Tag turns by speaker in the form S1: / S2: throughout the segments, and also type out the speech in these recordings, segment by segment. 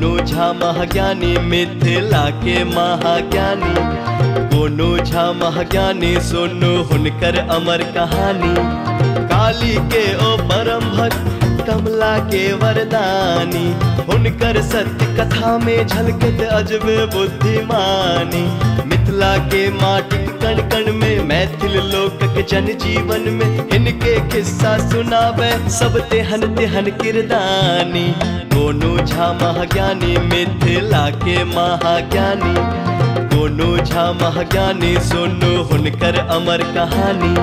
S1: गोनू झा महाज्ञानी मिथिला के महाज्ञानी। गोनू झा महाज्ञानी सुनु हुनकर अमर कहानी। काली के ओ परम भक्त कमला के वरदानी। हुनकर सत्य कथा में झलकत अजबे बुद्धिमानी। मिथिला के माटिक कण कण में मैथिल लोक के जन जीवन में इनके किस्सा सुनावे सब तेहन तेहन किरदानी। गोनू झा महाज्ञानी मिथिला के महाज्ञानी। गोनू झा महाज्ञानी सुनु हुनकर अमर कहानी।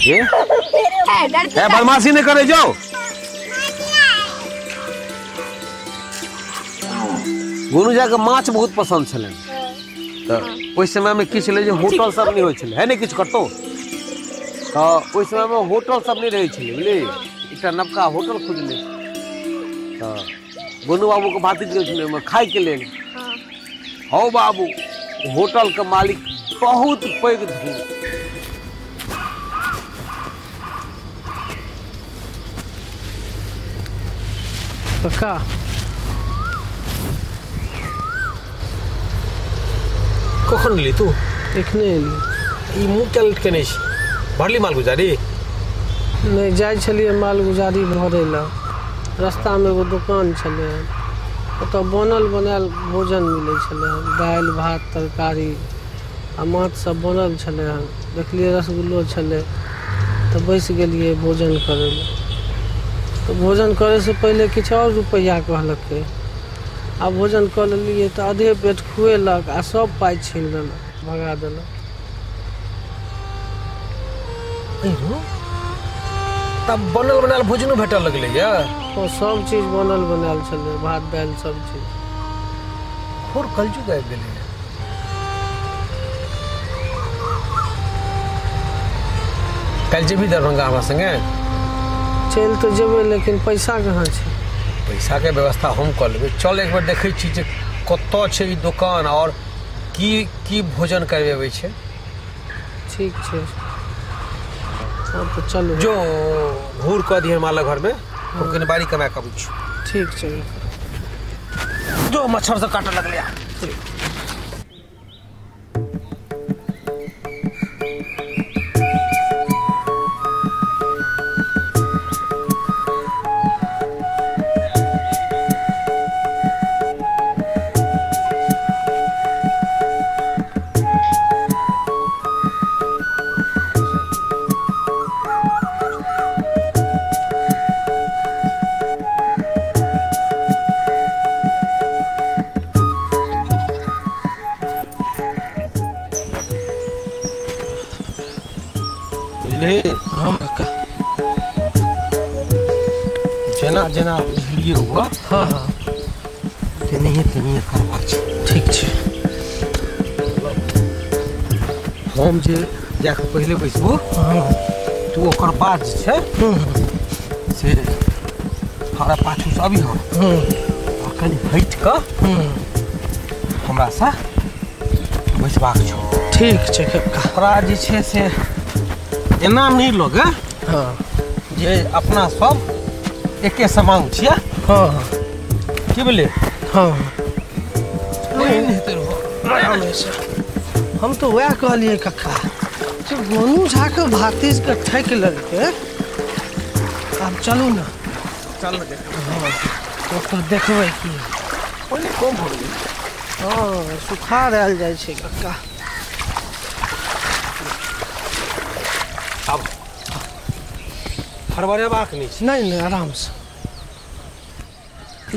S2: ये बदमाशी नहीं करे जाओ। गोनू झा के माछ बहुत पसंद छलनि, तऽ ओहि समय में की छलै जे होटल सब नहीं होइ छलै, है नहीं किछु कतौ, तऽ ओहि समय में होटल सब नहीं रहै छलै, बुझलियै। एकटा नवका होटल खुजलै तऽ गोनू बाबू के भातिज गेल छलै ओहिमे खायके लेल। हौ बाबू, होटल के मालिक बहुत पैघ धूम।
S3: कक्का
S2: कखन एली तू?
S3: एखने एली।
S2: ई मुँह क्या लटकेने छी? भरली मालगुजारी?
S3: नहि, जाइ छलियै मालगुजारी भरै लए, रास्तामे एगो दोकान छलै हन, ओतऽ बनल बनायल भोजन मिलै छलै हन, दालि भात तरकारी आ माछ सब बनल छलै हन। देखलियै रसगुल्लो छलै तऽ बैस गेलियै भोजन करै लए। तऽ भोजन करैसँ पहिले किछु आओर रुपैआ कहलकै, आ भोजन कऽ लेलियै तऽ आधे पेट खुएलक आ सब पाइ छीन लेलक, भगा देलक।
S2: तब बनल बनायल भोजनो भेटऽ लगलै या?
S3: ओ सब चीज बनल बनायल छलै, भात दालि सब चीज।
S2: घोर कलयुग आबि गेलै। काल्हि जेबही दरभंगा हमरा संगे?
S3: चलि तऽ जेबै, लेकिन पैसा कहाँ छै?
S2: पैसा के व्यवस्था हम कऽ लेबै। चल एक बेर देखै छी जे कतऽ छै ई दोकान और की की भोजन करबेबै छै।
S3: ठीक छै, तऽ चलू।
S2: जो घूर कऽ दिहन मालक घरमे, हम कनि बाड़ी कमा कऽ अबै छी।
S3: ठीक छै।
S2: जो मच्छर सब काटऽ लगलै। जेना जेना बुझलियै हुआ,
S3: हाँ हाँ,
S2: तेनाहिए तेनाहिए करबाक छै।
S3: ठीक छै।
S2: हम जे जाकऽ पहिले बैसबो, तू ओकर बाद जे छै से हमरा पाछूसँ अबिहऽ आ कनि हटि कऽ हमरासँ बैसबाक छौ।
S3: ठीक छै कक्का।
S2: ओकरा जे छै से एना नहि लगै जे अपना सब एके समान छियै।
S3: हाँ।
S2: की बोलिए?
S3: हाँ।
S2: नहीं
S3: हम तो वह कहलिए कक्का कि गोनू झा के भातिज के ठकि लेलकै, आब चलू ना।
S2: चल।
S3: हाँ, ओतऽ देखबै की
S2: पानि कम भऽ गेलै।
S3: हाँ, सुखार आयल जाइ छै कक्का।
S2: आब हड़बड़ेबाक नहि छै।
S3: नहीं नहीं, आराम से।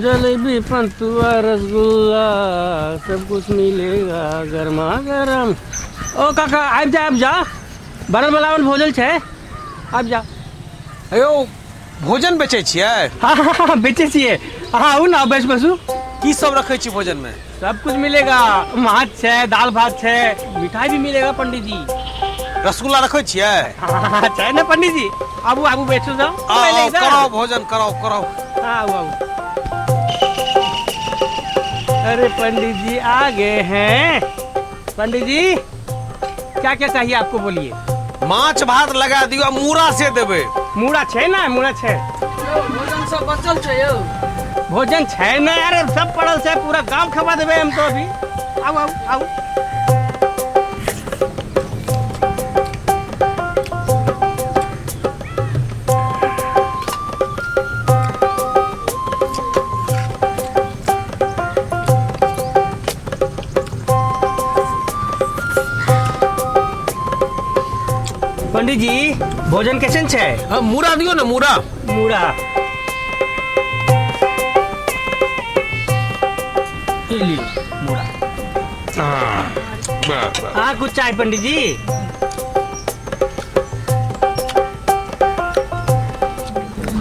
S3: जलेबी पंतुआ रसगुल्ला सब कुछ मिलेगा गर्मा गर्म। ओ काका आबि जा, आबि जा, बनल बनावल भोजन छै, आबि जा।
S2: अयो भोजन बेचै छियै?
S3: हाँ हाँ बेचै छियै। अहाँ आउ ना, बैस बैसू।
S2: की सब रखै छी भोजन में?
S3: सब कुछ मिलेगा, माछ छै, दाल भात छै, मिठाई भी मिलेगा पंडित जी।
S2: रसगुल्ला रखै छियै?
S3: हाँ छै ना पंडित जी। आबू आबू बैठू जाओ।
S2: कराओ भोजन, कराओ कराओ।
S3: आऊ आऊ।
S4: अरे पंडित जी आ गए हैं। पंडित जी क्या क्या चाहिए आपको बोलिए?
S2: माछ भात लगा दियो, मूड़ा से देबे।
S4: मूड़ा छे ना, मूड़ा छे।
S3: भोजन सब बचल छे यौ।
S4: भोजन छे ना यार, सब पड़ल छे, पूरा गांव खवा देबे हम तो अभी। आओ आओ आओ। पंडित जी भोजन कैसन छे?
S2: हाँ, मूड़ा दियो ना, मूड़ा।
S4: मूड़ा लियो, मूड़ा। हाँ कुछ चाय पंडित जी?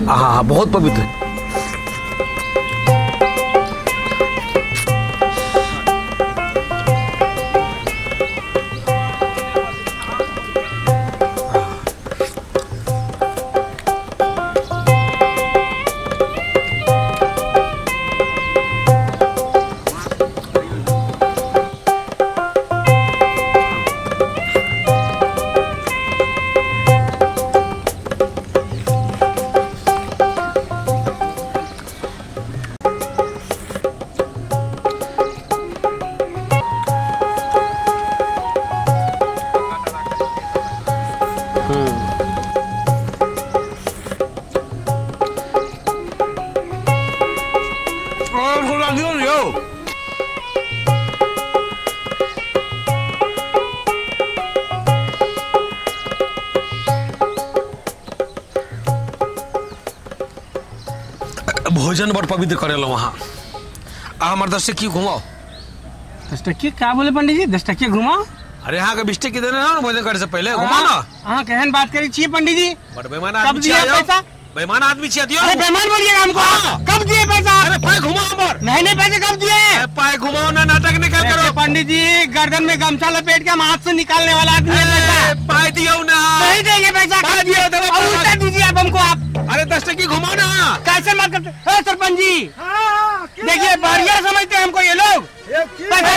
S2: हाँ बहुत पवित्र। भोजन बड़ पवित्र करेलो वहाँ। आ हमर 10 टकी घुमाओ।
S4: 10 टकी का बोले पंडित जी? 10 टकी घुमाओ?
S2: अरे हाँ के 20 टकी देने ना भोजन करे से पहले घुमाओ ना।
S4: हाँ केहन बात करी छिए पंडित जी?
S2: बड़ बेईमान आदमी छिए। पैसा बेईमान आदमी छिए दियो।
S4: अरे बेईमान बोलिएगा हमको? कब दिए पैसा?
S2: अरे पाई घुमाओ हमर।
S4: नहीं नहीं पैसे कब दिए?
S2: पाई घुमाओ ना, नाटक नहीं करो।
S4: पंडित जी गर्दन में गमछा लपेट के हम हाथ से निकालने वाला आदमी है। पैसा
S2: पाई दियो ना।
S4: नहीं देंगे पैसा। उल्टा दीजिए आप हमको आप।
S2: अरे 10 टकी घुमाओ ना।
S4: कैसे बात करते हैं सरपंच जी? देखिए बढ़िया समझते हैं हमको ये लोग। पैसा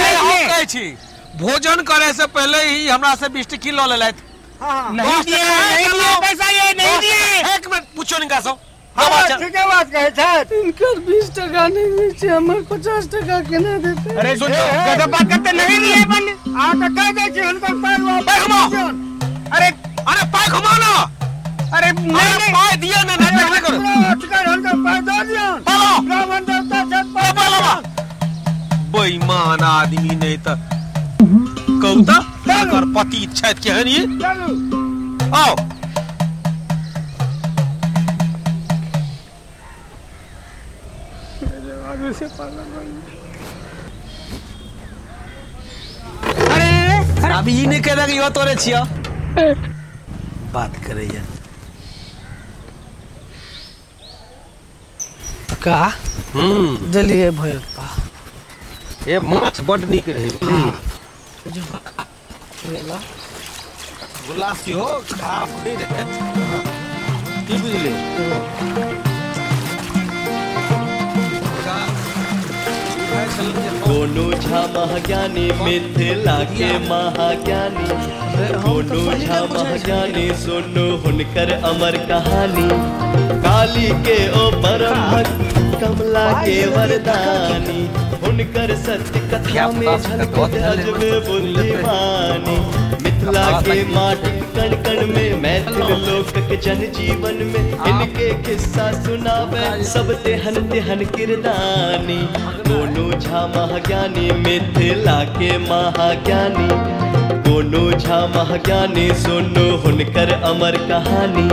S4: नहीं।
S2: भोजन करे से पहले ही हमरा से 20 टकी ल लेलथि।
S4: नहीं दिए, नहीं दिए पैसा, ये नहीं दिए।
S2: एक मिनट पूछो निका सब।
S5: ठीक है बात कहे छथि।
S3: इनकर 20 टका नहीं दै छै, हमर 50 टका केना देतै?
S4: अरे सुनो गजब बात करते, नहीं दिए पंडित।
S5: आ त कह दै छी हुनकर पाइ
S2: घुमाओ।
S4: अरे
S2: अरे पाइ घुमाओ ना।
S4: अरे नहीं नहीं
S2: पाइ दियो ना, नाटक नहीं करो।
S5: हुनकर पाइ दऽ दियौ। ब्राह्मण देवता छथि, पाइ
S2: बेईमान आदमी नहीं त कहू त एकर पति छथि केहन ये।
S5: चलू
S2: आओ।
S4: अरे
S2: अभी ई नहीं कहलक इहो तोरे छियो बात करैया
S3: का देलिए भैया।
S2: ए माछ बड नीक रहे। गुलासी हो खराब नहीं रहे। की बुझले?
S1: गोनू झा महाज्ञानी मिथिला के महाज्ञानी। गोनू झा महाज्ञानी सुनो हुनकर अमर कहानी। काली के ओ परम भक्त कमला के वरदानी। हुनकर सत्य कथा में झलकत अजबे बुद्धिमानी। मिथिला के माटी कण कण में मैथिल लोक के जन जीवन में इनके किस्सा सुनावे सब तेहन तेहन किरदानी। गोनू झा महाज्ञानी मिथिला के महाज्ञानी। गोनू झा महाज्ञानी सुनो हुनकर अमर कहानी।